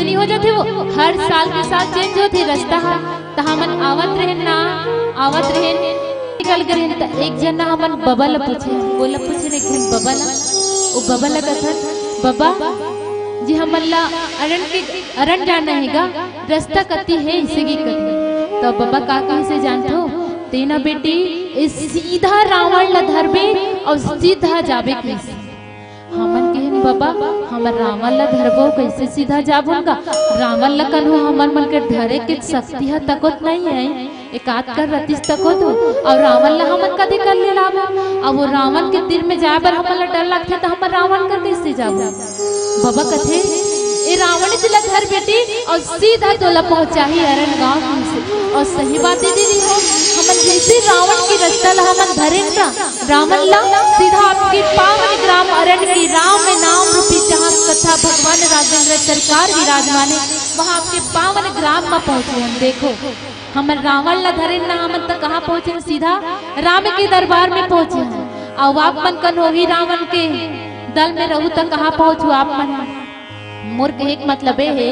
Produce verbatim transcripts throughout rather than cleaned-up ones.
नहीं हो जाथे, वो हर साल के साल चेंज होथे रास्ता ह। त हमन आवत रहेन ना, आवत रहेन, निकल गे रहेन, त एक झन ना हमन बबा ल पूछे, ओला पूछे एक झन बबा ल, ओ बबा ल कथन, "बबा जी, हमन ला अरण्य के, अरण्य जाना हे गा, रास्ता कति हे?" इसे की कथे। त बबा का कहिस जानथो? "तेना बेटी, ए सीधा रावण ल धरबे अउ सीधा जाबे," कहिस। हमन कहेन, "बबा, हमर रावण ल धरबो, कइसे सीधा जाबो गा? रावण ल कन्हो हमर मन के धरे के शक्ति ह तकोत नइ हे, एकात कर रतिस तकोत हो, अउ रावण ल हमन कदे कर ले लाबो? अब वो रावण के तीर में जाए बर हमन ल डर लगथे, त हमर रावण कर कइसे जाबो?" बबा कथे, "ए रावण ल धर बेटी, अउ सीधा तोला पहुंचाही अरण्य गांव से।" अउ सही बात हे दीदी हो, हमन जइसे रावण के रास्ता ल हमन धरेन त रावण ला सीधा आपके पावन ग्राम अरण्य के राम नाम रूपी, जहाँ कथा भगवान राजेंद्र सरकार विराजमान हे, वहाँ आपके पावन ग्राम में पहुँचे हन। देखो, हमन रावण ला धरेन ना, हमन त कहाँ पहुँचे हन? सीधा राम के दरबार में पहुँचे हन। अउ आप मन कन होही रावण के दल में रहू त कहाँ पहुँचू आप मन ह? मोर कहे के मतलब ए हे,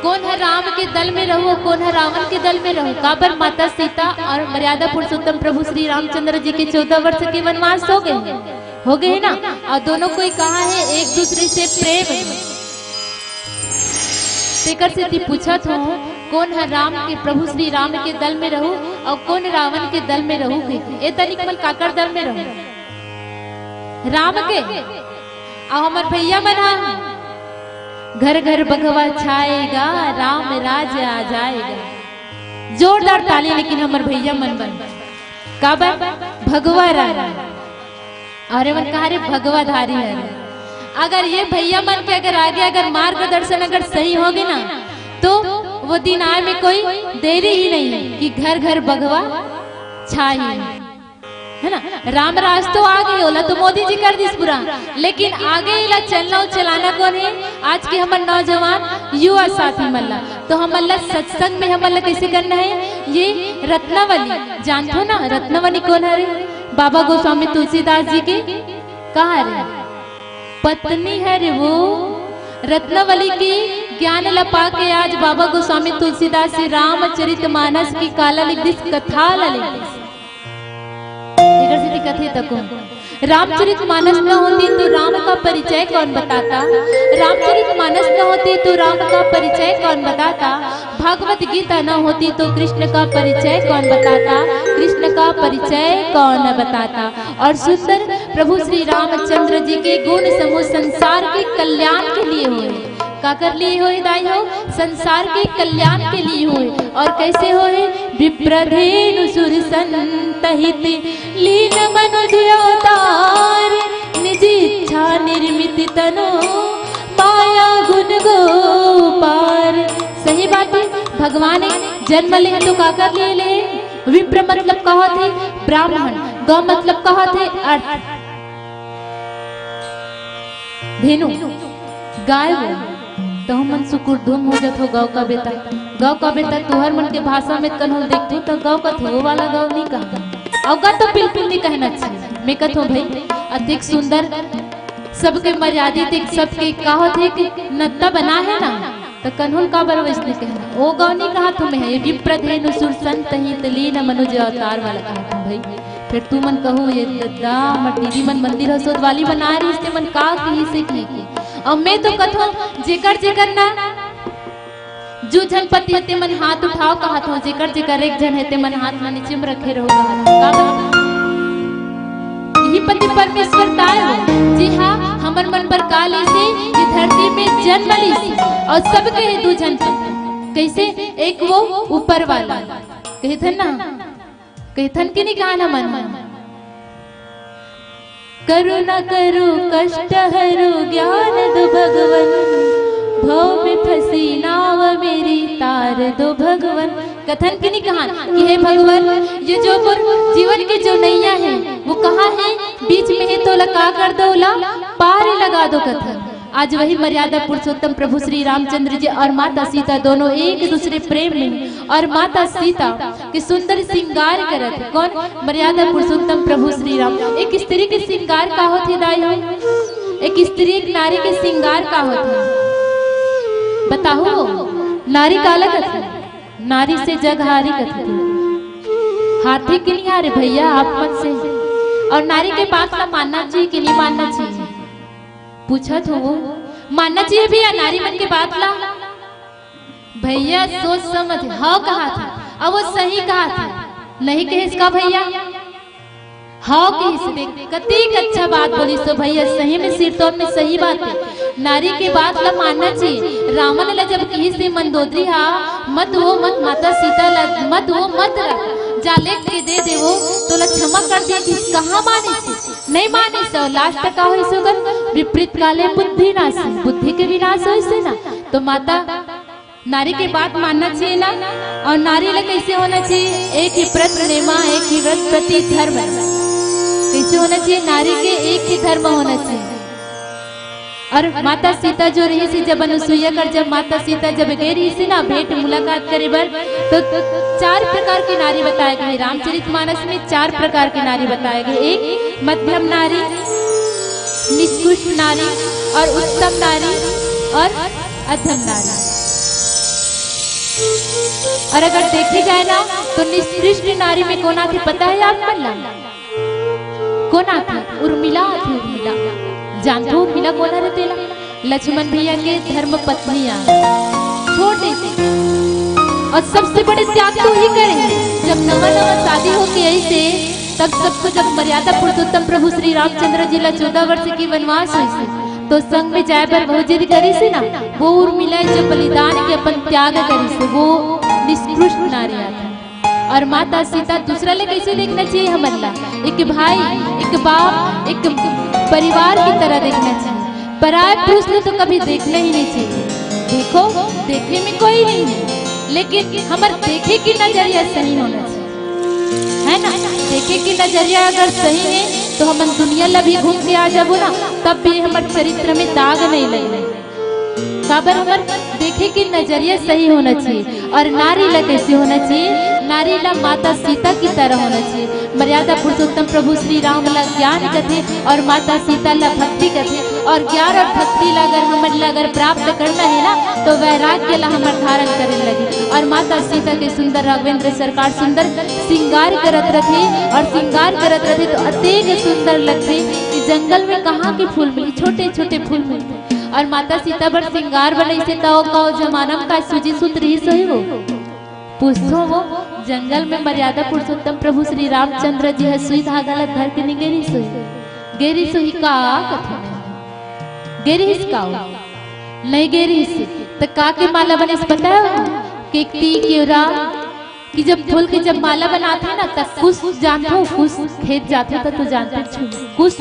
कोन ह राम के दल में रहू अउ कोन ह रावण के दल में रहू? काबर माता सीता अउ मर्यादा पुरुषोत्तम प्रभु श्री रामचंद्र जी के चौदह वर्ष के वनवास हो गे हे, हो गे हे ना? अउ दोनों कोई कहाँ हे? एक दूसरे से प्रेम हे। तेकर सेती पूछत हों, कोन ह राम के, प्रभु श्री राम के दल में रहू अउ कोन रावण के दल में रहू? कहिके ए तनिक मन काकर दल में रहू? राम के। अउ हमर भैया मन ह, "घर घर बघवा छाएगा, राम राज आ जाएगा।" जोरदार ताली, लेकिन हमर भैया मन बर। काबर? भगवा राम। अउ एमन कहा रे, भगवा धारी हे। अगर ये भैया मन के अगर आगे अगर मार्गदर्शन अगर सही होगे ना, तो वो दिन आए में कोई देरी ही नहीं है कि घर घर बघवा छाही। हे ना? राम राज तो आ गे, ओला तो मोदी जी कर दिस पूरा, लेकिन आगे एला चलना अउ चलाना कोन हे? आज के हमर नौजवान युवा साथी मन ला। तो हमन ला सत्संग में हमन ला कइसे करना हे? ये रत्नावली जानथो ना? रत्नावली कोन हरे? बाबा गोस्वामी तुलसीदास जी के कहा रे? पत्नी हरे वो। रत्नावली के ज्ञान ला पाके आज बाबा गोस्वामी तुलसीदास जी रामचरित मानस के काला लिख दिस, कथा ला लिख दिस। एकर सेती कथे तको, रामचरित मानस न होती तो राम का परिचय कौन बताता? रामचरित मानस न होती तो राम का परिचय कौन बताता? भागवत गीता न होती तो कृष्ण का परिचय कौन बताता? कृष्ण का परिचय कौन बताता? अउ सुंदर प्रभु श्री रामचंद्र जी के गुण समूह संसार के कल्याण के लिए होय। काकर लिए होय दाई हो? संसार के कल्याण के लिए होय। अउ कइसे होय? विप्रधेनु सुर संतहित लीन मनुज अवतार, निज इच्छा निर्मित तनु माया गुण गो पार। सही बात हे, भगवान एक जन्म ले तो काकर लिए ले? विप्र मतलब का होथे? ब्राह्मण। गौ मतलब का होथे? अर्थ। धेनु, गाय वो। त हमन सुकुरधुम हो जाथो गौ का बेटा। गौ का बेटा तुहर मन के भाषा में कन्हो ल देखथो त गौ कथे, वो वाला गौ नहीं कहा। अउ गा तो बिल्कुल नहीं कहना चाहिए। मैं कथों भाई, अतेक सुंदर, सबके मर्यादित, एक सबके का होथे कि नत्ता बना हे ना, त कन्हो ल काबर वइसने कहना? ओ गौ नहीं कहाथों मैं, ये विप्रधेनु सुर संतहित लीन मनुज अवतार वाला कहाथों भाई। फेर तुमन कहू, ये ददा, हमर दीदी मन मंदिर हसोद वाली बना रहिस, ते मन का कहिस हे कि? अउ मैं तो कथों, जेकर जेकर ना जू झन पति हे, ते मन हाथ उठाव कहाथों, जेकर जेकर एक झन हे, ते मन हाथ ला नीचे में रखे रहो कहाथों। काबर? इही पति परमेश्वर ताय हो, जी हाँ, हमर मन बर का लिस हे, ये धरती में जन्म लिस हे, अउ सबके हे दू झन पति। कइसे? एक वो ऊपर वाला, कहिथन ना, कहिथन कि नहीं कहाना मन मन? करुणा करो कष्ट हरो ज्ञान दो भगवन, भव में फंसी नाव मेरी तार दो भगवन। कथन कि नहीं कहान कि हे भगवन, ये जो मोर जीवन के जो नैया हे, वो कहाँ हे? बीच में हे, तो ओला का कर दो, ओला पार लगा दो कथन। आज वही मर्यादा पुरुषोत्तम प्रभु श्री रामचंद्र जी अउ माता सीता दोनों एक दूसरे प्रेम में, अउ माता सीता के सुंदर श्रृंगार करत हे। कोन? मर्यादा पुरुषोत्तम प्रभु श्री राम। एक स्त्री के श्रृंगार का होथे दाई हो? एक स्त्री, एक नारी के श्रृंगार का होथे? बताहू, नारी काला कथे? नारी से जग हारी कथे। हारथे कि नहीं हारे भैया आप मन से? और नारी के बात ला मानना चाहिए कि नहीं मानना चाहिए? पूछत हो, मानना चाहिए भैया नारी मन के बात ला? भैया सोच समझ, हव कहाथे, अब वो सही कहाथे, नहीं कहिस का भैया? हव कहिस, देख कतिक अच्छा बात बोलिस तो भैया, सही में सिरतोन में सही बात है। नारी के बात ला मानना चाहिए। रावण ला जब कहिस हे मंदोदरी हा, "मत वो, मत माता सीता ला, मत वो, मत रा, जा लेख के दे देवो, तोला क्षमा कर दिया," कहिस, कहाँ मानिस? नहीं मानिस। और लास्ट तक का होइस ओकर? "विपरीत काले बुद्धि नाश," बुद्धि के विनाश होइस हे ना। तो माता नारी के बात मानना चाहिए ना। और नारी ला कैसे होना चाहिए? एक ही प्रति नेमा, एक ही व्रत प्रति धर्म। कैसे होना चाहिए? नारी के एक ही धर्म होना चाहिए। और माता सीता जो रहिस हे, जब अनुसुईया कर, जब माता सीता जब गे रहिस हे ना भेंट मुलाकात करे बर, तो चार प्रकार के नारी बताए गए। रामचरित मानस में चार प्रकार के नारी बताए गए। एक मध्यम नारी, निकृष्ट नारी और उत्तम नारी और अधम नारी। और अगर देखे जाए ना, तो निकृष्ट नारी में कौन आथे पता है आप मन ला? कौन आथे? उर्मिला आथे, उर्मिला। जानथो उर्मिला कौन हरे तेला? लक्ष्मण भैया के धर्म पत्नी आय। छोटे से। और सबसे बड़े त्याग तो ही करे। जब नवा नवा शादी होके आई से, तब सबको जब मर्यादा पुरुषोत्तम प्रभु श्री रामचंद्र जी ला चौदह वर्ष की वनवास होइस हे, तो संग में जाए बर बहुत जिद करिस हे ना, वो उर्मिला जो बलिदान के अपन त्याग करिस हे, वो निकृष्ट नारी आथे। और माता सीता दूसरा ले कैसे देखना चाहिए हमन ला? एक भाई, एक बाप, एक परिवार की तरह देखना चाहिए। पराये पुरुष ला तो कभी देखना ही नहीं चाहिए। देखो, देखे में कोई नहीं है, लेकिन हमर देखे की नजरिया सही होना चाहिए, है ना? देखे की नजरिया अगर सही है, तो हमन दुनिया ला भी घूम के आ जाबो ना, तब भी हमर चरित्र में दाग नहीं लगे। काबर हमर देखे के नजरिया सही होना चाहिए। और नारी ला कैसे होना चाहिए? नारी ला माता सीता की तरह होना चाहिए। मर्यादा पुरुषोत्तम प्रभु श्री राम ला ज्ञान कथे और माता सीता ला भक्ति कथे। और ज्ञान और भक्ति ला अगर हमन ला अगर प्राप्त करना है ना, तो वैराग्य ला हमर धारण करे लगे। और माता सीता के सुंदर राघवेंद्र सरकार सुंदर श्रृंगार करत रथे और श्रृंगार करत रथे तो अतेक सुंदर लगथे कि जंगल में कहाँ के फूल मिली, छोटे छोटे फूल मिलथे। और माता सीता बर श्रृंगार बनइसे त ओ का ओ जमाना म का सूजी सूत रिहिस होही वो? पूछथों वो, जंगल में मर्यादा पुरुषोत्तम प्रभु श्री रामचंद्र जी ह सुई धागा ल धर के नइ गे रिहिस होही? गे रिहिस होही का कथों मैं? गे रिहिस का वो? नइ गे रिहिस। त का के माला बनिस पता हे वो? केकती, केवरा, कि जब फूल के जब माला बनाथे ना, त कुश जानथो, कुश खेत जाथे त तो जानथे, कुश,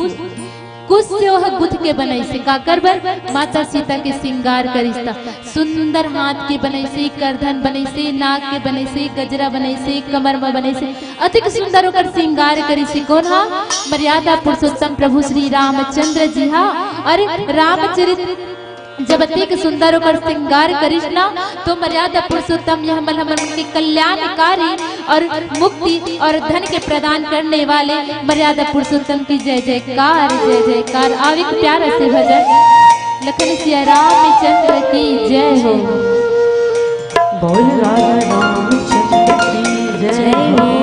कुश से ओह गुथ के बनइसे। काकर बर? माता सीता के श्रृंगार करिस त। सुंदर हाथ के बनइसे, करधन बनइसे, नाक के बनइसे, गजरा बनइसे, कमर म बनइसे, अतिक सुंदर ओकर श्रृंगार करिसे। कोन हा? मर्यादा पुरुषोत्तम प्रभु श्री रामचंद्र जी हा। अरे रामचरित जब अतिक सुंदर ओकर श्रृंगार करिस ना, तो मर्यादा पुरुषोत्तम यह मल हमन के कल्याणकारी और मुक्ति और धन के प्रदान करने वाले मर्यादा पुरुषोत्तम की जय जयकार, जय जयकार। आव एक प्यारा से भजन, लखन सिया रामचंद्र की जय हो। बोल राजा रामचंद्र की जय हो।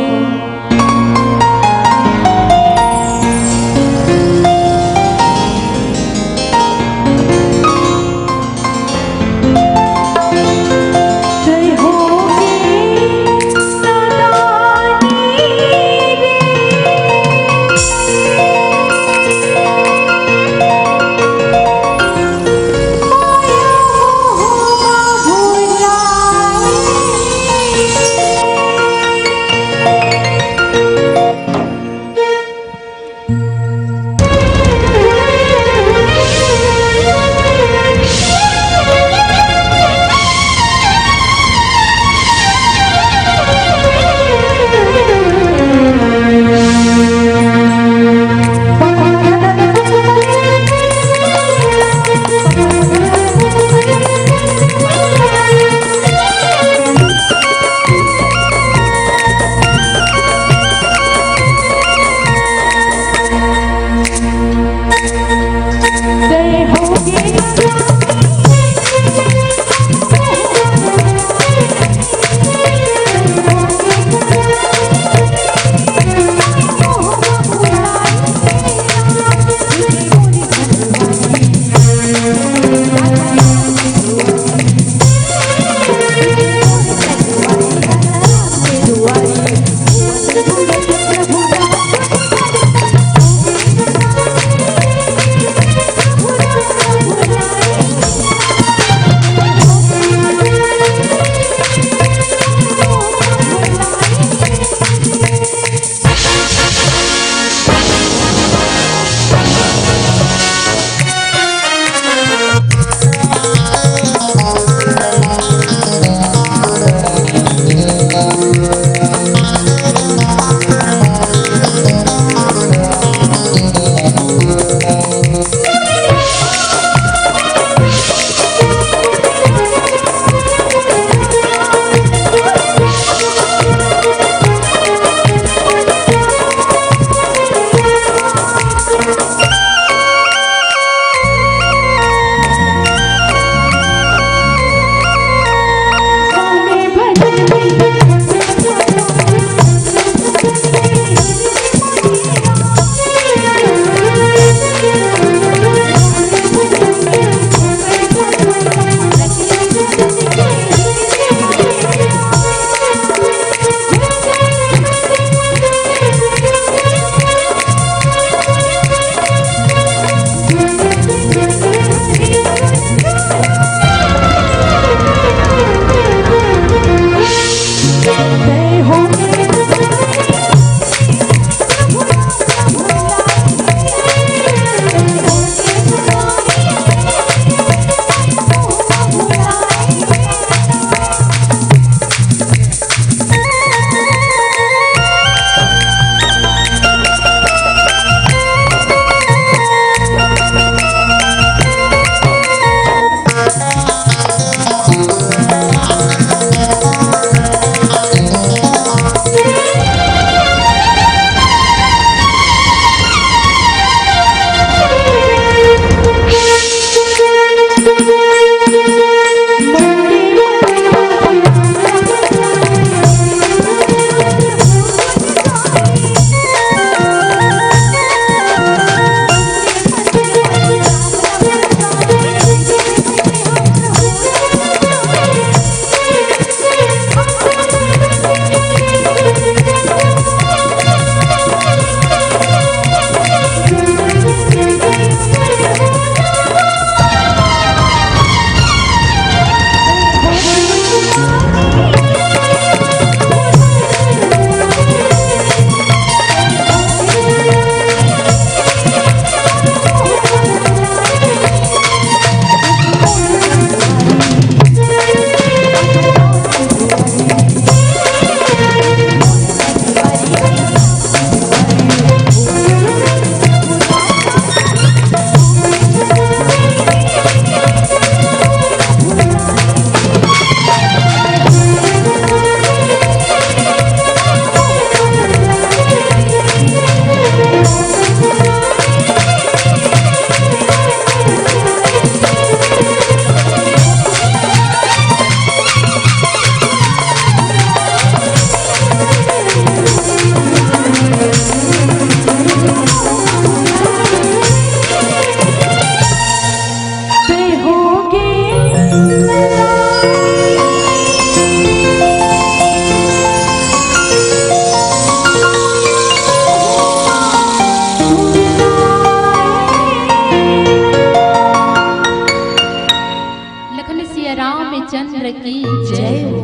चंद्र की जय हो।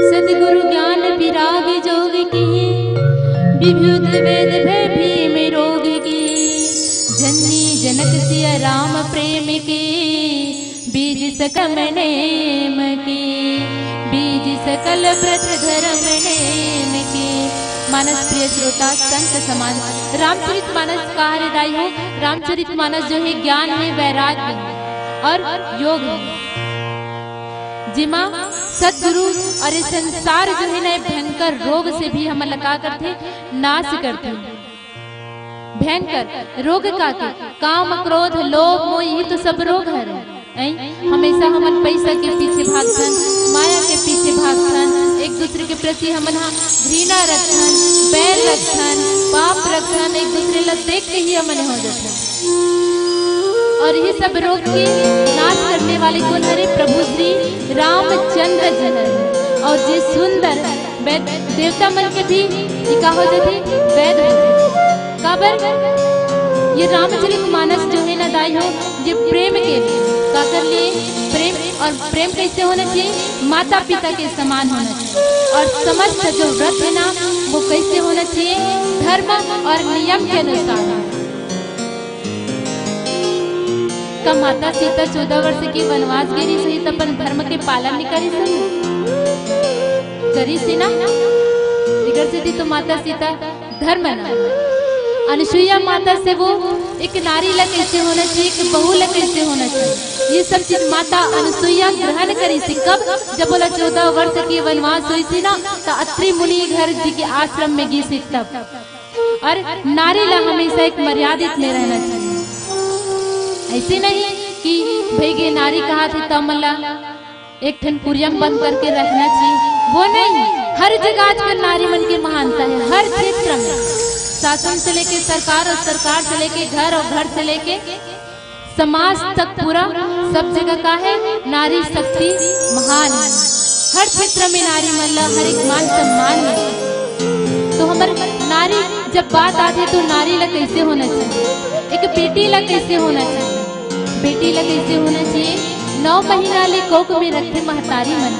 सतगुरु ज्ञान विराग जोग की, विभूत वेद भय भीम रोग की। जननी जनक सिया राम प्रेम के, बीज सकम नेम के, बीज सकल व्रत धर्म नेम के। मानस प्रिय श्रोता संत समाज, रामचरित मानस का हरे दाई हो? रामचरित मानस जो है ज्ञान है, वैराग्य है और योग है। जेमा सतगुरु और ये संसार जो है ना, ये भयंकर रोग से भी हमन ला का करथे, नाश करथे। भयंकर रोग का के, काम, क्रोध, लोभ, मोह, यही तो सब रोग हरे। ऐं? हमेशा हमन पैसा के पीछे भागथन, माया के पीछे भागथन, एक दूसरे के प्रति हमन हा घृणा रखथन, बैर रखथन, पाप रखथन, एक दूसरे ला देख के ही हमन हो जाथन। और ये सब रोग के नाश करने वाले कौन हरे? प्रभु श्री रामचंद्र जी हरे। और जे सुंदर वैद, देवता मन के भी ये का हो जाथे? वैद हो जाथे। काबर? ये रामचरित मानस जो है ना दाई हो, ये प्रेम के लिए, काकर लिए प्रेम, और प्रेम कैसे होना चाहिए? माता पिता के समान होना चाहिए। और समस्त जो व्रत है ना, वो कैसे होना चाहिए? धर्म और नियम के अनुसार। का माता सीता चौदह वर्ष के वनवास गे रहिस होही त अपन धर्म के पालन नइ करिस होही? करिस ही ना। एकर सेती तो माता सीता धर्म ना। अनुसुईया माता से वो एक नारी ला कैसे होना चाहिए, एक बहू ला कैसे होना चाहिए, ये सब चीज माता अनुसुईया ग्रहण करिस। कब? जब ओला चौदह वर्ष के वनवास होइस ना, त अत्रि मुनि घर जी के आश्रम में गिस तब। और नारी ला हमेशा एक मर्यादित में रहना चाहिए। ऐसे नहीं कि भई गे नारी कहाथे त हमन ला एक ठन कुरिया में बंद करके रखना चाहिए, वो नहीं। हर जगह आजकल नारी मन की महानता है, हर क्षेत्र में, शासन से लेके सरकार और सरकार से लेके घर और घर से लेके समाज तक पूरा सब जगह का है, नारी शक्ति महान है। हर क्षेत्र में नारी मन ला हर एक मान सम्मान मिलथे। तो हमर नारी जब बात आथे तो नारी ला कैसे होना चाहिए, एक बेटी ला कैसे होना चाहिए, बेटी ला कैसे होना चाहिए? नौ महीना ले कोख में रखथे महतारी मन।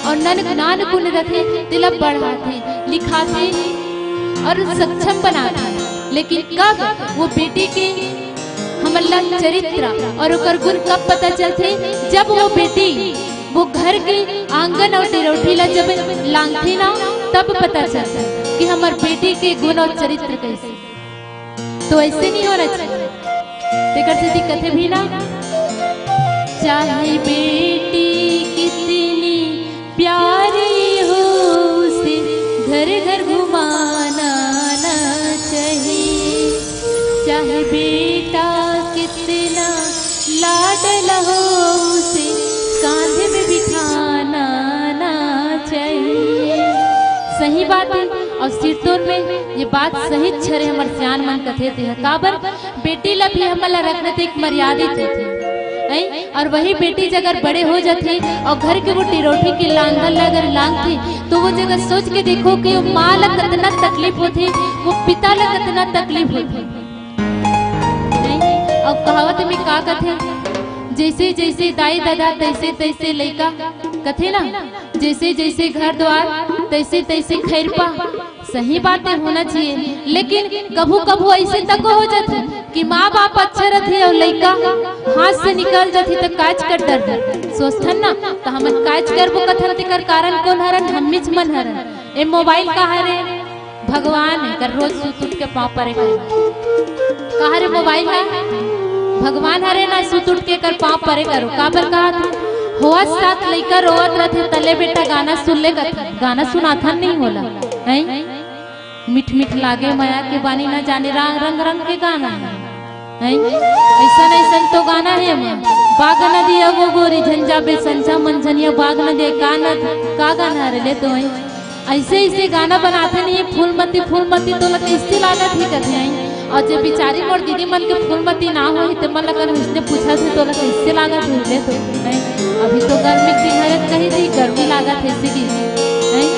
और नन-, नानकुन रथे, तेला बढ़ाथे, लिखाथे और सक्षम बनाथे। लेकिन कब वो बेटी के हमन ला चरित्र और ओकर गुण कब पता चलथे? जब वो बेटी वो घर के आंगन और डेरौठी ला जब लांघथे ना, तब पता चलथे कि हमर बेटी के गुण और चरित्र कैसे। तो ऐसे नहीं होना चाहिए। तेकर सेती कथे भी ना, चाहे बेटी कितनी प्यारी हो, उसे घर घर घुमाना ना चाहिए। चाहे बेटा कितना लाडला हो, उसे कांधे में बिठाना ना चाहिए। सही बात है। और सिरतोन में ये बात सही छरे हमर सियान मन कथे ते ह। काबर? बेटी ला भी हमन ला रखना ते एक मर्यादित होथे, हैं? और वही बेटी जब अगर बड़े हो जाथे और घर के वो डेरौठी के लांगन ला अगर लांघथे, तो वो जगह सोच के देखो कि वो माँ ला कितना तकलीफ होथे, वो पिता ला कितना तकलीफ होथे, हैं? और कहावत में का कथे, जैसे जैसे दाई ददा तैसे तैसे लइका, कथे ना, जैसे जैसे घर द्वार तैसे तैसे खैरपा। सही बात है, होना चाहिए, लेकिन कभू कभू ऐसे तक हो जाथे कि माँ बाप अच्छा रथे और लइका हाथ से निकल जाथे त काच कर डर डर सोचथन ना, त हमन काच करबो कथन, तेकर कारण कौन हरन? हम्मीच मन हरन। ए मोबाइल का हरे? भगवान है, कर रोज सुत उठ के पाँव परे करो। का हरे मोबाइल है? भगवान हरे ना, सुत उठ के कर पाँव परे करो। काबर कहा था? होवत साथ लइका रोवत रथे, तले बेटा गाना सुन ले कथे, गाना सुनाथन नहीं होला, हैं? मीठ मीठ लागे मया के बानी, ना जाने रा-, रंग रंग के गाना है, हैं? ऐसन ऐसन तो गाना है मन। बाग नदी अगो गोरी झंझा बे संझा मंझनिया बाग नदी का न-, का गाना हरे ले तो, हैं? ऐसे ऐसे गाना बनाथे नहीं, फूलमती फूलमती तोला कैसे लागत ही कथे, हैं? और जे बिचारी मोर दीदी मन के फूलमती ना होही ते मन ला कन उसने पूछा थे तोला कैसे लागत ही ले तो, हैं? अभी तो गर्मी के दिन हरे कही थी गर्मी लागत है इसी की, हैं?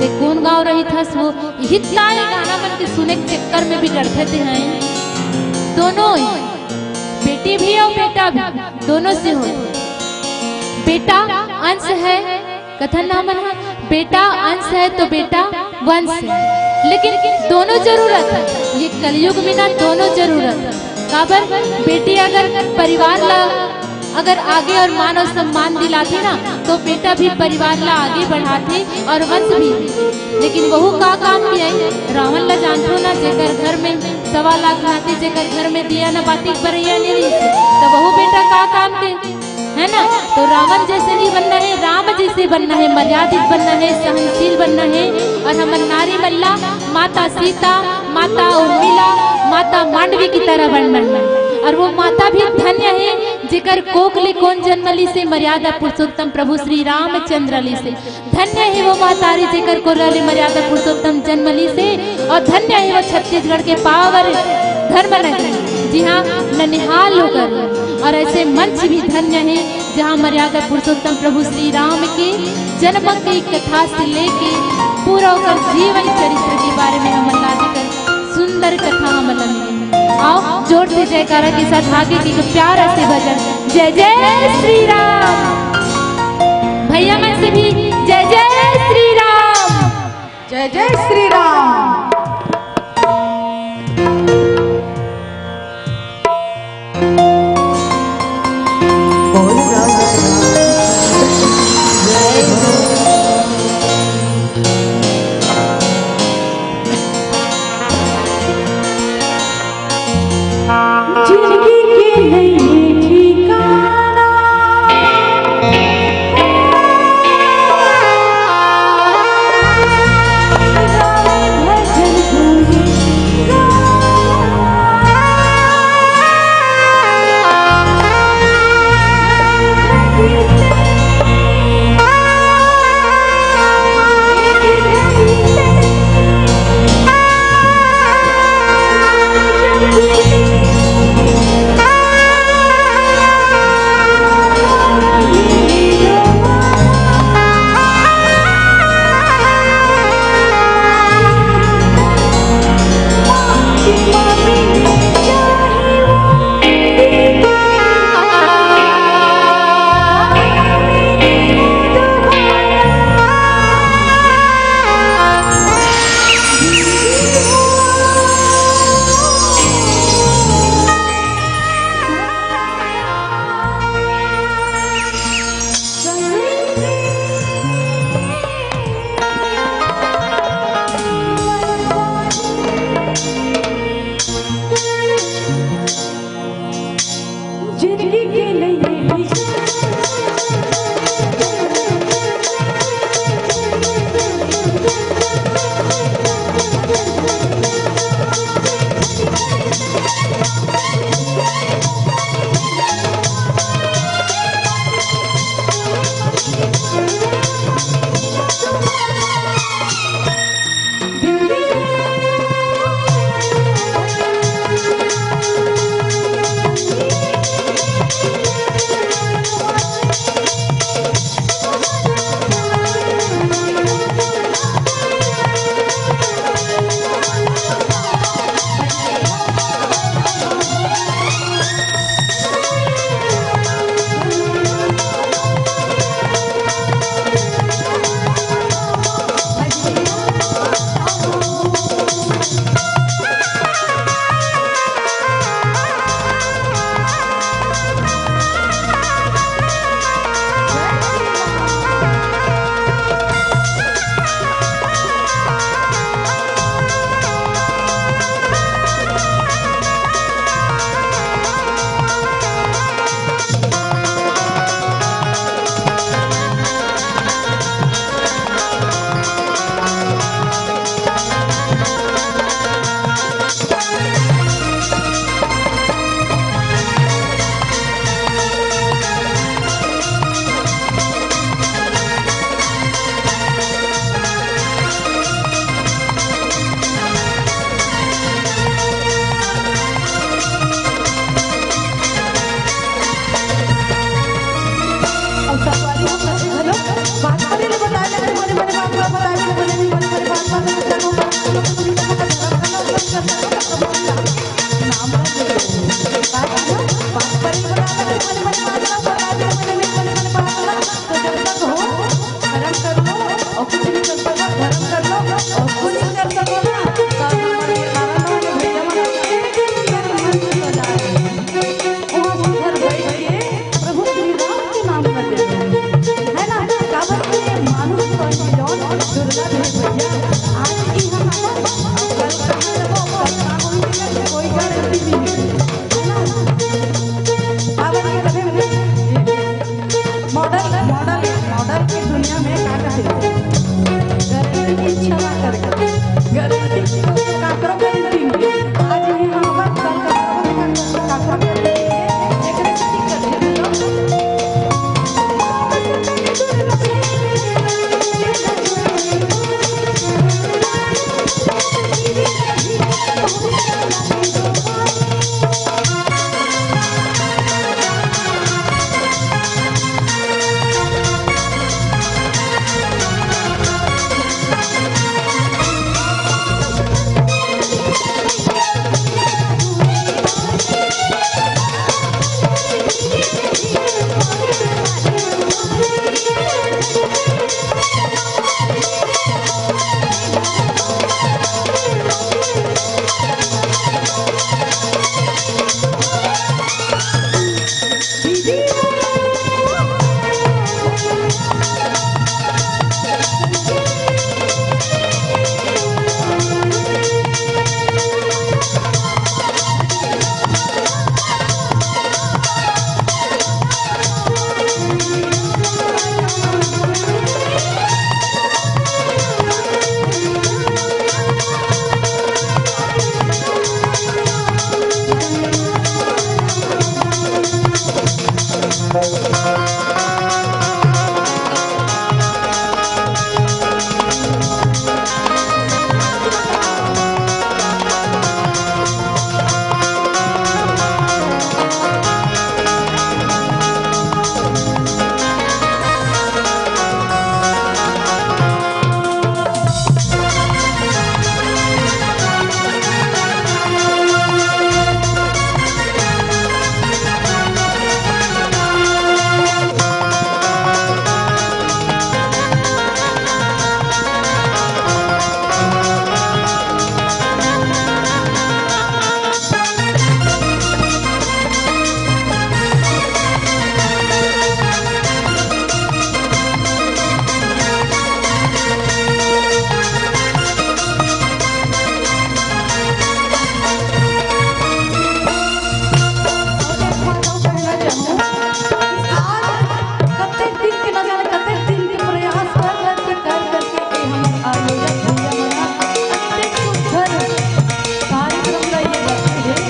ते कौन गाँव रहिथस वो? यही तारे गाना मन के सुने के चक्कर में भी डरथे ते हैं। दोनों ही, बेटी भी और बेटा भी, दोनों से हो। बेटा अंश है, कथन ना मन ह, बेटा अंश है तो बेटा वंश है, लेकिन दोनों जरूरत है। ये कलयुग में ना दोनों जरूरत है। काबर? बेटी अगर परिवार ला अगर आगे और मान और सम्मान दिलाथे ना, तो बेटा भी परिवार ला आगे बढ़ाथे और वंश भी। लेकिन वहू का काम के है? रावण ला जानथो ना, जेकर घर में सवा लाख हाथी, जेकर घर में दिया ना बाती बरैया नहीं रही, तो वहू बेटा का काम के, है ना? तो रावण जैसे नहीं बनना है, राम जैसे बनना है, मर्यादित बनना है, सहनशील बनना है। और हमर नारी मन ला माता सीता, माता उर्मिला, माता मांडवी की तरह बनना है। और वो माता भी धन्य है, जेकर कोख ले कोन जन्म लिसे? मर्यादा पुरुषोत्तम प्रभु श्री रामचंद्र लिसे। धन्य है वो महतारी, जेकर कोरा ले मर्यादा पुरुषोत्तम जन्म लिसे। और धन्य है वो छत्तीसगढ़ के पावन धर्म नगरी, जिहाँ ननिहाल होकर, और ऐसे मंच भी धन्य है, जहाँ मर्यादा पुरुषोत्तम प्रभु श्री राम के जन्म की कथा से लेके पूरा ओकर जीवन चरित्र के बारे में हमन ला जेकर सुंदर कथा हमन ला मिले। आओ, जोर से जयकारा के साथ आगे के एक प्यारा से भजन, जय जय श्री राम। भैया मन से भी जय जय श्री राम। जय जय श्री राम। जिंदगी के नई ठिकाना। कुछ नहीं कर सको, धर्म कर लो, और कुछ कर सको ना, तो हमारे कारण वाले भैया मन एक ही मंच सजा है। वहाँ सुधर बैठ के प्रभु श्री राम के नाम कर देते हैं, है ना? काबर के मानुष तन के जौन दुर्लभ है भैया। आज की हम तो, अब कल कहाँ जाबो, कल का होई, कोई गारंटी नहीं है, है ना? काबर के कभी भी मॉडल, मॉडल, मॉडल की दुनिया में का कहते हैं? गारंटी की इच्छा ना करे। गारंटी की तो काकरो गारंटी नहीं। आज ही हम अपन कल का काकरो गारंटी नहीं है। एकरे से दिक्कत है, बोलो। कतेक दिन के, न जाने कतेक दिन के प्रयास कर, कर के, कर, कर के, ए, हम आयोजक भैया मन ह अतेक सुंदर कार्यक्रम ला ये रखे हे।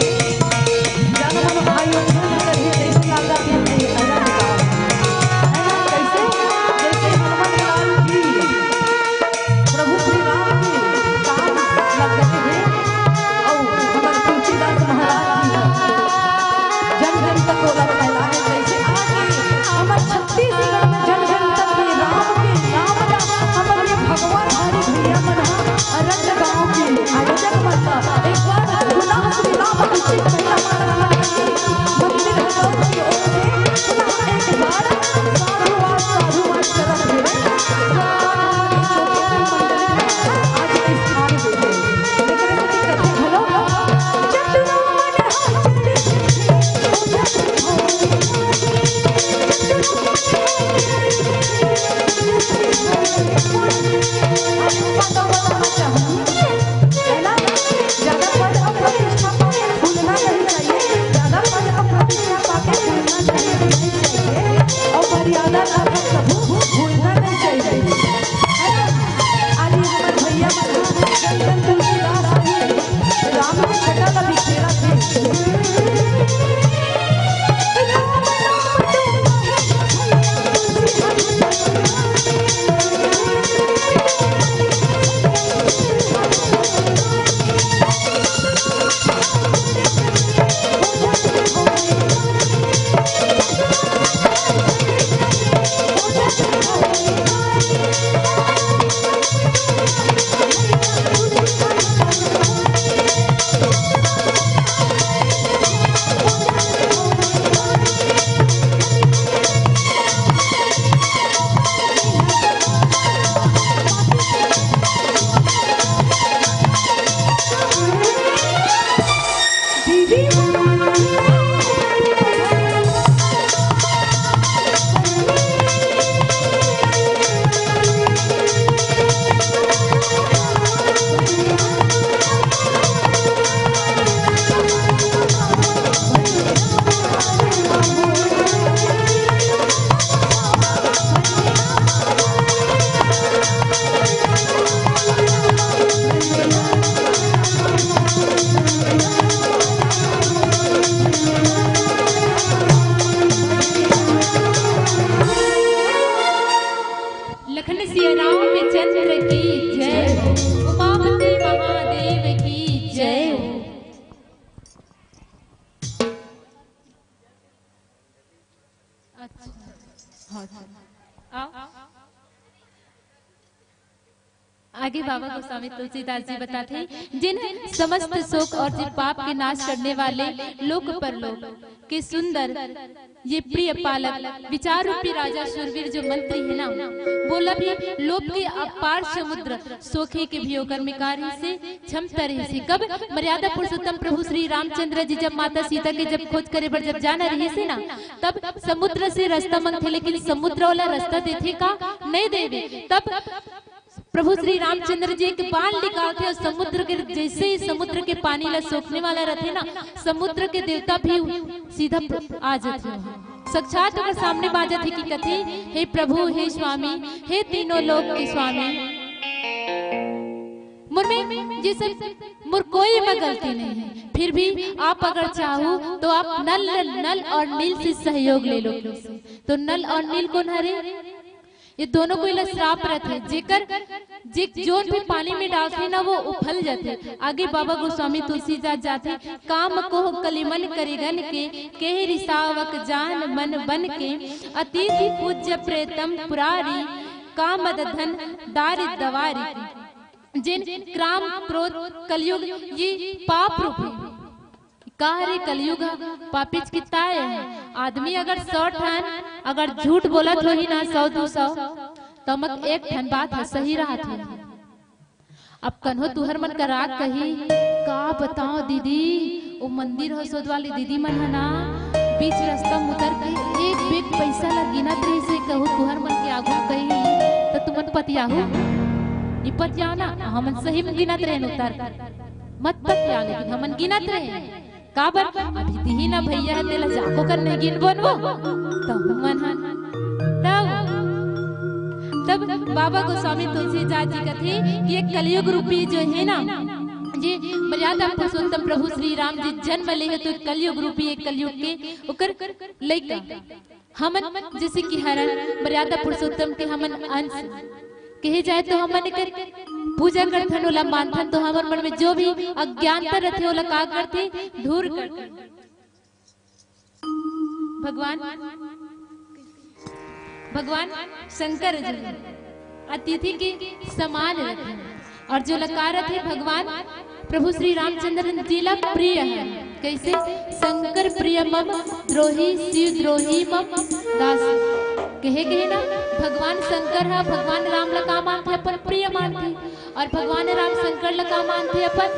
जानो मन आयोजन करही, जैसे लागा कि हमने ये अलग काम, है ना? कैसे? जैसे हनुमान लाल जी प्रभु श्री राम के काम ला करे हे, अउ हमर तुलसीदास महाराज जी ह जन जन तक ओला फैलाए, जैसे आज हमर छत्तीसगढ़ में जन जन तक में राम के नाम ला हमर ये भगवान हरि भैया मन ह अरंज गांव के आयोजक मन ला एक बार गुलाब श्री राम अभिषेक भैया मन ला मंदिर हजारों की ओर से पुनः एक बार साधुवाद, साधुवाद करत हुए। सिया रामचंद्र की जय हो, उमापति महादेव की जय हो। अच्छा, हाँ, अच्छा। आओ। आगे बाबा गोस्वामी तुलसीदास जी बताथे, जिन समस्त शोक और जिन पाप के नाश करने वाले लोक परलोक के सुंदर ये प्रिय पालक विचार रूपी राजा शूरवीर जो मंत्री है ना, वोला भी लोभ के अपार समुद्र सोखे के भी ओकर में का रहिसे, क्षमता रहिसे। कब? मर्यादा पुरुषोत्तम प्रभु श्री रामचंद्र जी जब माता सीता के जब खोज करे बर जब जाना रहिसे ना, तब समुद्र से रास्ता मंगथे, लेकिन समुद्र वाला रास्ता देथे का? नहीं देवे। तब प्रभु श्री रामचंद्र जी एक बाण निकालथे और समुद्र के, जैसे ही समुद्र के पानी ला सोखने वाला रथे ना, समुद्र के देवता भी सीधा प्र-, आ जाथे वहाँ। साक्षात ओकर सामने बाजत हे कि कथे, "हे प्रभु, हे स्वामी, हे तीनों लोक के स्वामी, मोर में ये सब, मोर कोई में गलती नहीं है, फिर भी आप अगर चाहो तो आप नल, नल और नील से सहयोग ले लो।" तो नल और नील कौन हरे? ये दोनों कोई ला श्राप रथे, जेकर, जे जोन भी पानी में डालथे ना, वो उफल जाथे। आगे बाबा गोस्वामी तुलसीदास जाथे, "काम कोह कलिमन करिगन के, केहि रिसावक जान मन बन के, अतिथि पूज्य प्रेतम पुरारी, काम मद धन दारि दवारी।" जिन क्राम क्रोध कलयुग ये पाप रूप है। का हरे कलयुग ह? पापिच कित्ता है। आदमी अगर सौ ठन अगर झूठ बोलत होही ना, सौ दू सौ, त मक एक ठन बात ह सही रहत होही। अब कन्हो तुहर मन करा कही, "का बताओ दीदी, वो मंदिर ह सोद वाली दीदी मन ह ना, बीच रास्ता म उतर के एक बेग पैसा ला गिनत रहिसे," कहू तुहर मन के आगू कही, त तुमन पतियाहू? नी पतियाओ ना, हमन सही म गिनत रहेन उतर के। मत पतिया, लेकिन हमन गिनत रहे। काबर? अभी दिही ना भैया ह, तेला जाको कर नहीं गिन बोनबो। तब मन ह, तब, तब बाबा गोस्वामी तुलसीदास जी कथे कि ये कलयुग रूपी जो है ना, ये मर्यादा पुरुषोत्तम प्रभु श्री राम जी जन्म ले हे, तो कलयुग रूपी, ये कलयुग के ओकर लइका। हमन जैसे कि हरन मर्यादा पुरुषोत्तम के हमन अंश कहे जाए तो हमन एकर पूजा करथन, ओला मानथन, तो हमर मन में जो भी अज्ञानता रथे, ओला का करथे? दूर करथे। भगवान, भगवान शंकर जी अतिथि के समान रथे। और जो लकार रथे भगवान प्रभु श्री रामचंद्र जी ला प्रिय है। कैसे? "शंकर प्रिय मम द्रोही, शिव द्रोही मम दास।" कहे, कहे ना, भगवान शंकर हा भगवान राम ला का मानथे? अपन प्रिय मानथे। और भगवान राम शंकर ला का मानथे? अपन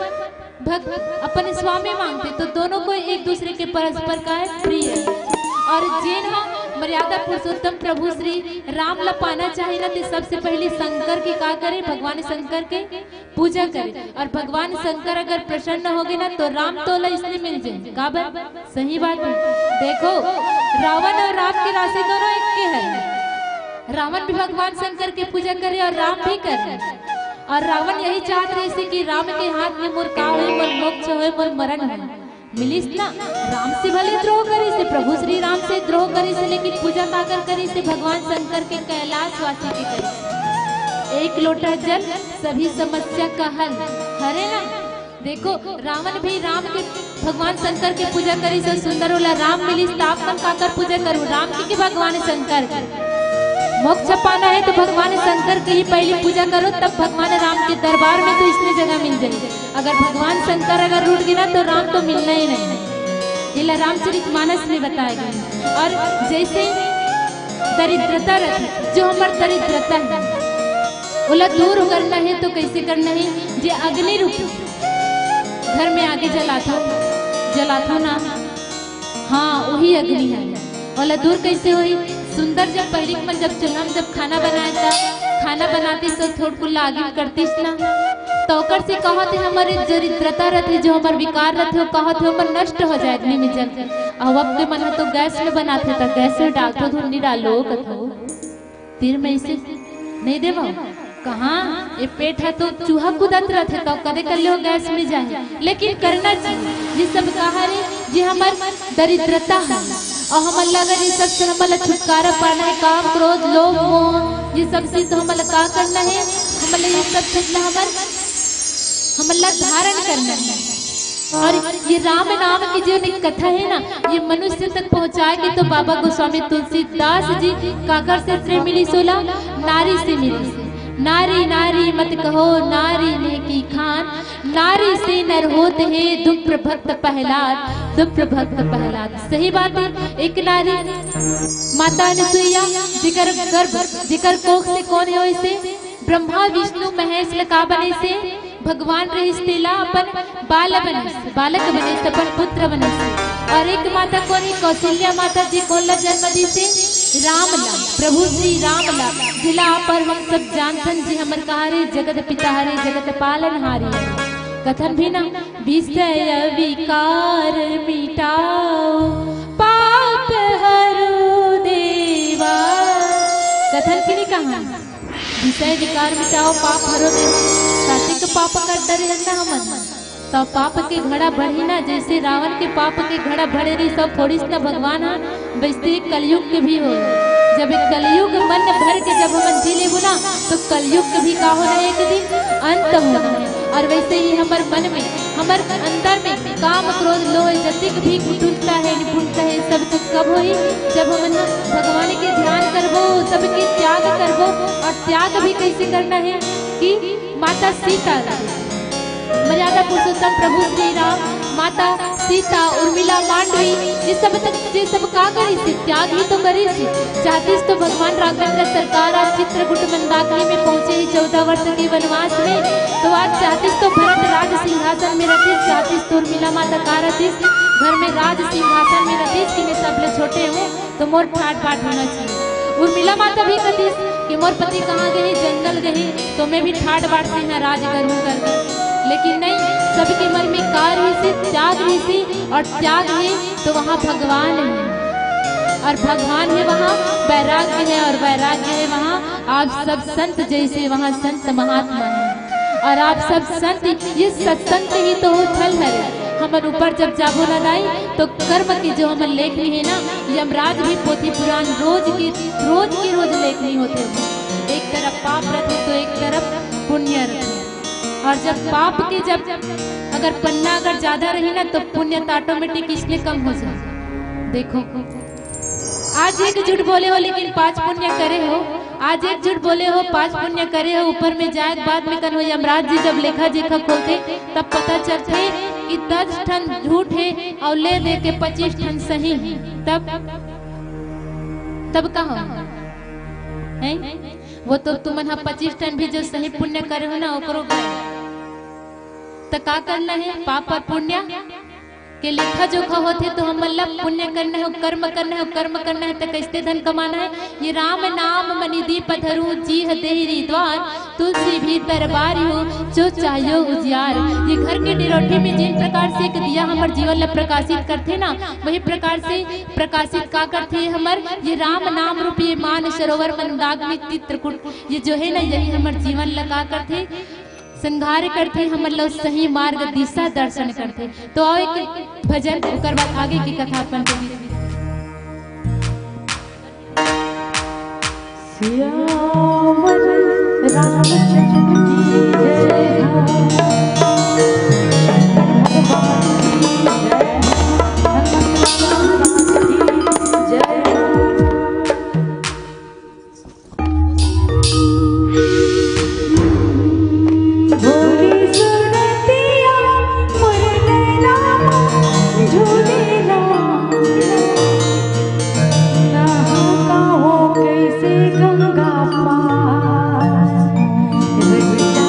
भग-, अपन स्वामी मानथे। तो दोनों को एक दूसरे के परस्पर का है? प्रिय। और जेन हा मर्यादा पुरुषोत्तम प्रभु श्री राम ला पाना चाहे ना, तो सबसे पहले शंकर के का करे? भगवान शंकर के पूजा करे। और भगवान शंकर अगर प्रसन्न होगे ना, तो राम तोला इसने मिल जाए। काबर? सही बात है। देखो, रावण और राम के राशि दोनों एक के है। रावण भी भगवान शंकर के पूजा करे और राम भी करे। और रावण यही चाहत रहिसे कि राम के हाथ में मोर का होए, मोर मोक्ष होए, मोर मरण होए। मिलिस ना, राम से भले द्रोह करिसे, प्रभु श्री राम से द्रोह करिसे, लेकिन पूजा काकर करिसे? भगवान शंकर के, कैलाशवासी के करिसे। एक लोटा जल, सभी समस्या का हल। हरे ना? देखो, रावण भी राम के, भगवान शंकर के पूजा करिसे, सुंदर वाला राम मिलिस, त आप मन काकर पूजा करू? राम के कि भगवान शंकर के? मोक्ष पाना है तो भगवान शंकर के ही पहली पूजा करो, तब भगवान राम के दरबार में तो इसने जगह मिल जाए। अगर भगवान शंकर अगर रूठ गे ना, तो राम तो मिलना ही नहीं। ये ला रामचरित मानस में बताया गया है। और जैसे दरिद्रता रथे, जो हमर दरिद्रता है, ओला दूर करना है तो कैसे करना है? जे अग्नि रूप घर में आगे जलाथो, जलाथो ना, हाँ, वही अग्नि है। ओला दूर कैसे होई? सुंदर जब पहिली मन जब चूल्हा में जब खाना बनाए था, खाना बनाते तो थोड़ कुल्ला आगे में करतीस ना, तो ओकर से कहत हे हमर दरिद्रता रथे, जो हमर विकार रथे, वो कहत हे हमर नष्ट हो जाए अग्नि में जल। अब अब के मन ह तो गैस में बनाथे, त गैस में डालथो, धुन नहीं डालो कथो। तीर में इसे नहीं देवा। कहाँ? ये पेट है तो चूहा कूदत रहथे, तो कदे कर लियो गैस में जाए, लेकिन करना चाहिए। ये सब कहा रे, ये हमर दरिद्रता है, और हमन ला अगर ये सब से हमन ला छुटकारा पाना है, काम, क्रोध, लोभ, मोह, ये सब चीज तो हमन ला का करना है? हमन ला ये सब चीज ला हमन, हमन ला धारण करना है। और ये राम नाम की जो एक कथा है ना, ये मनुष्य तक पहुंचाए के तो बाबा गोस्वामी तुलसीदास जी काकर से श्रेय मिलिस ओला? नारी से मिलिस। नारी नारी मत कहो, नारी नेकी खान, नारी से नर होत हे दुष्ट भक्त प्रहलाद, दुष्ट भक्त प्रहलाद। सही बात है। एक नारी माता अनुसुईया, जेकर गर्भ, जेकर कोख से कोन हे होइसे? ब्रह्मा विष्णु महेश ल का बनेसे? भगवान रहिस, तेला अपन बाल बनेस, बालक बनेस, अपन पुत्र बनेस। और एक माता कोन हे? कौशल्या माता जी कोन ला जन्म दीसे? राम ला, प्रभु श्री राम ला, जिला आप और हम सब जानथन जी, हमर कहा रे जगत पिता हरे, जगत पालनहारी। कथन भी ना, विषय विकार मिटाओ, पाप हरो देवा। कथन की नहीं कहा, विषय विकार मिटाओ, पाप हरो देवा। साथी तो पाप कर डरे हन ना हमन, तो पाप के घड़ा बढ़ी ना, जैसे रावण के पाप के घड़ा भरे रही, सब फोड़िस ना भगवान हा, वैसे ही कलयुग के भी हो। जब एक कलयुग मन भर के जब हमन जी लेबो ना, तो कलयुग के भी का होना है, एक दिन अंत होना है। और वैसे ही हमर मन में, हमर अंदर में काम क्रोध लोभ जतिक भी कुटिलता है, निपुणता है, सब चीज कब होई? जब हमन ह भगवान के ध्यान करबो, सबके त्याग करबो। और त्याग भी कैसे करना है कि माता सीता, मर्यादा पुरुषोत्तम प्रभु श्री राम, माता सीता, उर्मिला मांडवी, ये सब तक, ये सब का करिस? त्याग ही तो करिस। चाहतिस तो भगवान राघवेंद्र सरकार आज चित्रकूट मंदाकिनी में पहुंचे ही चौदह वर्ष के वनवास में, तो आज चाहतिस तो भरत राज सिंहासन में रहतिस, चाहतिस तो उर्मिला माता का रहतिस, घर में राज सिंहासन में रहतिस कि मैं सबले छोटे हूँ, तो मोर ठाट बाट होना चाहिए। उर्मिला माता भी कहिस कि मोर पति कहाँ गए, जंगल गए, तो मैं भी ठाट बाट से यहाँ राज करूँ करके। लेकिन नहीं, सबके मन में का रहिसे? त्याग रहिसे, और त्याग हे तो वहाँ भगवान है, और भगवान है वहाँ वैराग्य है, और वैराग्य है वहाँ आप सब संत जैसे वहाँ संत महात्मा है। और आप सब संत, ये सत्संग ही तो हो छल हरे। हमन ऊपर जब जाबो ना दाई, तो कर्म के जो हमन लेखनी है ना, यमराज भी पोथी पुराण रोज के, रोज के रोज लेखनी होथे। एक तरफ पाप रथे तो एक तरफ पुण्य रथे। और जब पाप के, जब अगर पन्ना अगर ज्यादा रही ना, तो पुण्य तो automatic इसलिए कम हो जाए। देखो, आज एक झूठ बोले हो लेकिन पांच पुण्य करे हो, आज एक झूठ बोले हो, पांच पुण्य करे हो, ऊपर में जाए के बाद में कन हो यमराज जी जब लेखा जेखा खोलथे, तब पता चलथे कि दस ठन झूठ है और ले दे के पच्चीस ठन सही है। तब, तब का हो? हैं? वो तो तुमन ह पच्चीस ठन भी जो सही पुण्य करे हो ना, ओकरो गए। त का करना है? पाप और पुण्य के लेखा जोखा होथे, तो हमन ला पुण्य करना है, कर्म करना है, कर्म करना है, तो कैसे धन कमाना है? ये राम नाम मनि दीप धरू, जी ह देहि री द्वार, तुलसी भीतर बारी हो, जो चाहियो उजियार। ये घर के डिरोठी में जिन प्रकार से एक दिया हमर जीवन ला प्रकाशित करथे ना, वही प्रकार से प्रकाशित का करथे हमर ये राम नाम रूपी मान सरोवर मंदाकिनी चित्रकूट, ये जो है ना, यही हमर जीवन ला का करथे, संघार करथे, हमर ला सही मार्ग दिशा दर्शन करथे। तो आओ एक भजन, ओकर बाद आगे की कथा अपन के। सियावर रामचंद्र की जय हो। भगवान की जय हो। हनुमान की जय हो। भोली सुरतिया मोर नैना झूलेला। नहा कहो कैसे गंगा पार। रहिया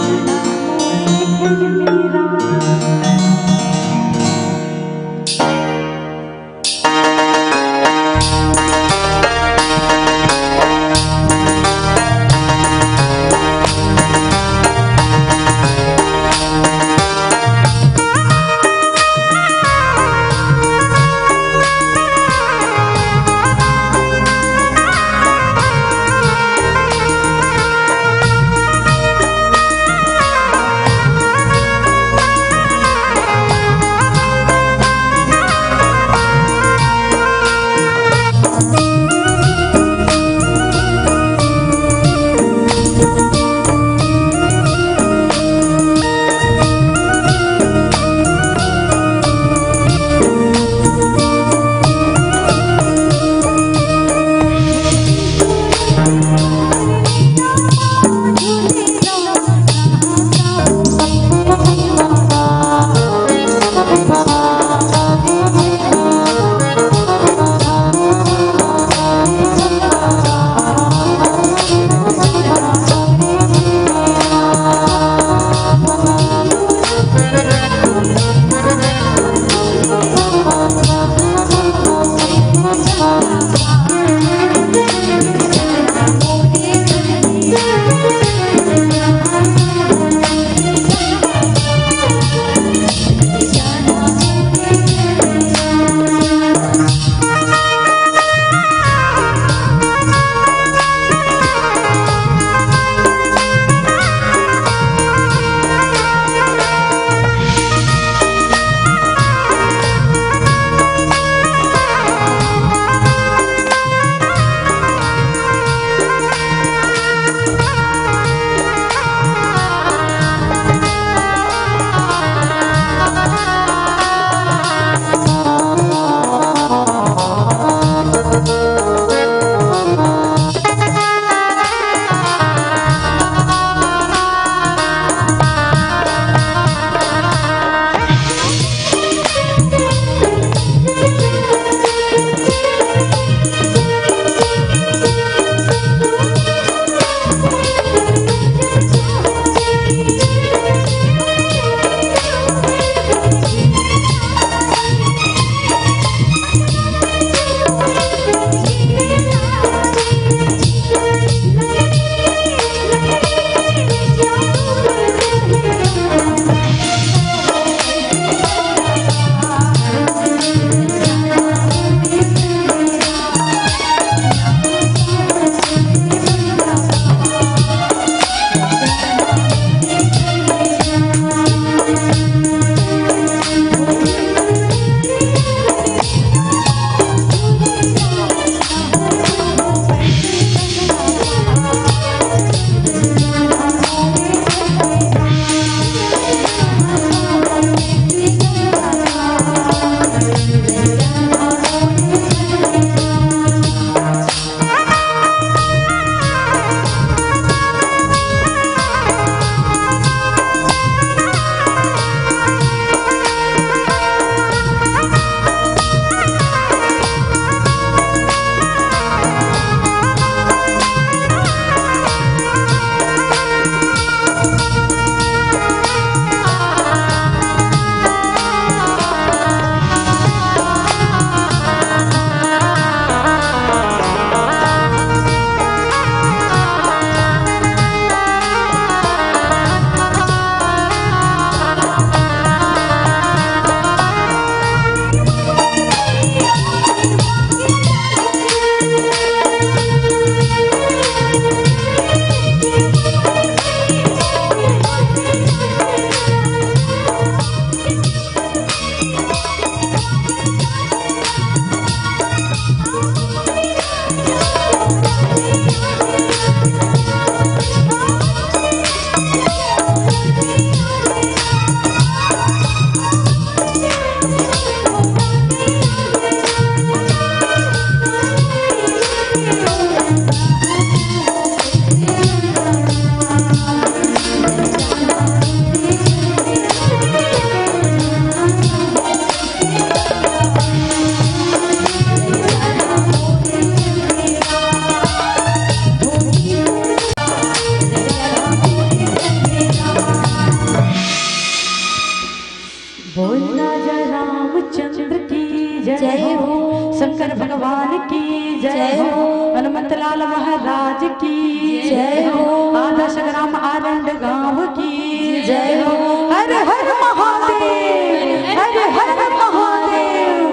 भगवान की जय हो। हनुमत लाल महाराज की जय हो। आदर्श ग्राम आरंड गांव की जय हो। हर हर महादेव, हर हर महादेव।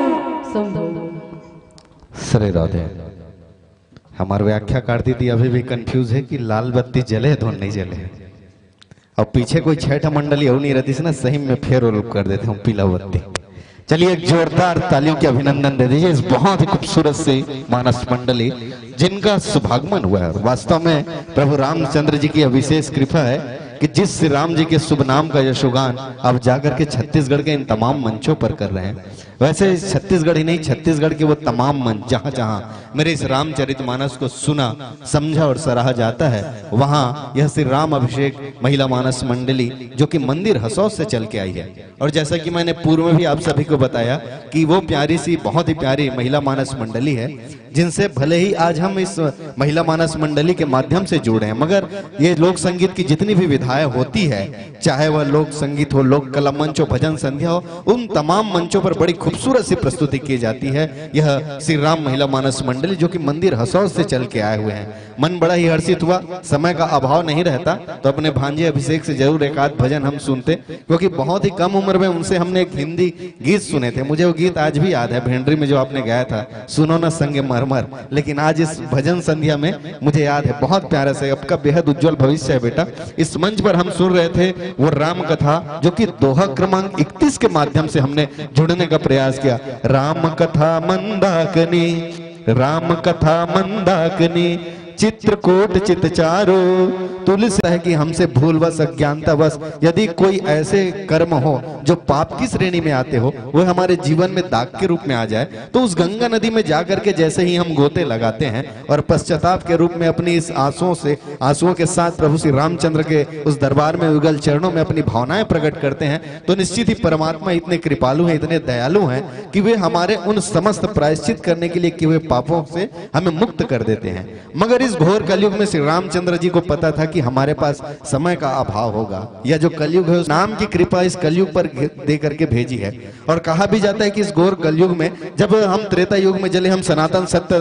शंभो। श्री राधे। हमार व्याख्याकार दीदी अभी भी कंफ्यूज है कि लाल बत्ती जले है, धुन नहीं जले है। अब पीछे कोई छह ठा मंडली और नहीं रहती ना, सही में फेर और कर देते हम पीला बत्ती। चलिए, एक जोरदार तालियों के अभिनंदन दे दीजिए इस बहुत ही खूबसूरत सी मानस मंडली, जिनका शुभागमन हुआ है। वास्तव में प्रभु रामचंद्र जी की यह विशेष कृपा है कि जिस श्री राम जी के शुभ नाम का यशोगान आप जाकर के छत्तीसगढ़ के इन तमाम मंचों पर कर रहे हैं, वैसे छत्तीसगढ़ ही नहीं, छत्तीसगढ़ के वो तमाम मंच, जहाँ जहाँ मेरे इस रामचरितमानस को सुना, समझा और सराहा जाता है, वहाँ यह श्री राम अभिषेक महिला मानस मंडली, जो कि मंदिर हसौद से चल के आई है, और जैसा कि मैंने पूर्व में भी आप सभी को बताया कि वो प्यारी सी, बहुत ही प्यारी महिला मानस मंडली है, जिनसे भले ही आज हम इस महिला मानस मंडली के माध्यम से जुड़े हैं, मगर ये लोक संगीत की जितनी भी विधाएं होती है, चाहे वह लोक संगीत हो, लोक कला मंच हो, भजन संध्या हो, उन तमाम मंचों पर बड़ी खूबसूरत सी प्रस्तुति की जाती है। यह श्री राम महिला मानस मंडली, जो कि मंदिर हसौद से चल के आए हुए हैं, मन बड़ा ही हर्षित हुआ। समय का अभाव नहीं रहता तो अपने भांजे अभिषेक से जरूर एक आध भजन हम सुनते, क्योंकि बहुत ही कम उम्र में उनसे हमने एक हिंदी गीत सुने थे। मुझे वो गीत आज भी याद है, भेंडरी में जो आपने गाया था, सुनो ना संगे मरमर। लेकिन आज इस भजन संध्या में मुझे याद है, बहुत प्यारा से, आपका बेहद उज्जवल भविष्य है बेटा। इस मंच पर हम सुन रहे थे वो राम कथा, जो कि दोहा क्रमांक इकतीस के माध्यम से हमने जुड़ने का प्रयास किया। राम कथा मंदाकिनी, राम कथा मंदाकिनी, चित्रकूट चित चारो। तुलसी है कि हमसे भूलवश, अज्ञानतावश यदि कोई ऐसे कर्म हो जो पाप की श्रेणी में आते हो, वो हमारे जीवन में दाग के रूप में आ जाए, तो उस गंगा नदी में जाकर के जैसे ही हम गोते लगाते हैं और पश्चाताप के रूप में अपनी इस आंसुओं से, आंसुओं के साथ प्रभु श्री रामचंद्र के उस दरबार में युगल चरणों में अपनी भावनाएं प्रकट करते हैं, तो निश्चित ही परमात्मा इतने कृपालु हैं, इतने दयालु हैं कि वे हमारे उन समस्त प्रायश्चित करने के लिए किए हुए पापों से हमें मुक्त कर देते हैं। मगर इस घोर कलयुग में श्री रामचंद्र जी को पता था कि हमारे पास समय का अभाव होगा। यह जो कलयुग है, उस नाम की कृपा इस कलयुग पर घे-, दे करके भेजी है। और कहा भी जाता है कि इस घोर कलयुग में, जब हम त्रेता युग में चले, हम सनातन सत्य,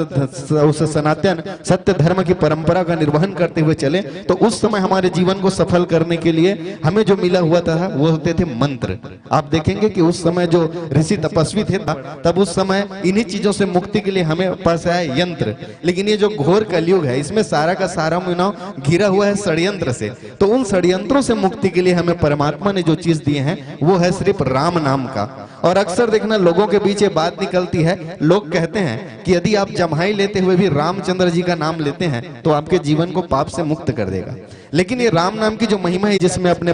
उस सनातन सत्य धर्म की परंपरा का निर्वहन करते हुए चले, तो उस समय हमारे जीवन को सफल करने के लिए हमें जो मिला हुआ था, वो होते थे मंत्र। आप देखेंगे कि उस समय जो ऋषि तपस्वी थे, तब उस समय इन्हीं चीजों से मुक्ति के लिए हमें पास आया यंत्र। लेकिन ये जो घोर कलयुग है, इसमें सारा का सारा मानव घिरा हुआ है षड्यंत्र से। तो उन षड्यंत्रों से मुक्ति के लिए हमें परमात्मा ने जो चीज दिए हैं, वो है सिर्फ राम नाम का। और अक्सर देखना, लोगों के बीच ये बात निकलती है, लोग कहते हैं कि यदि आप जम्हाई लेते हुए भी रामचंद्र जी का नाम लेते हैं, तो आपके जीवन को पाप से मुक्त कर देगा। लेकिन ये राम नाम की जो महिमा है, जिसमें अपने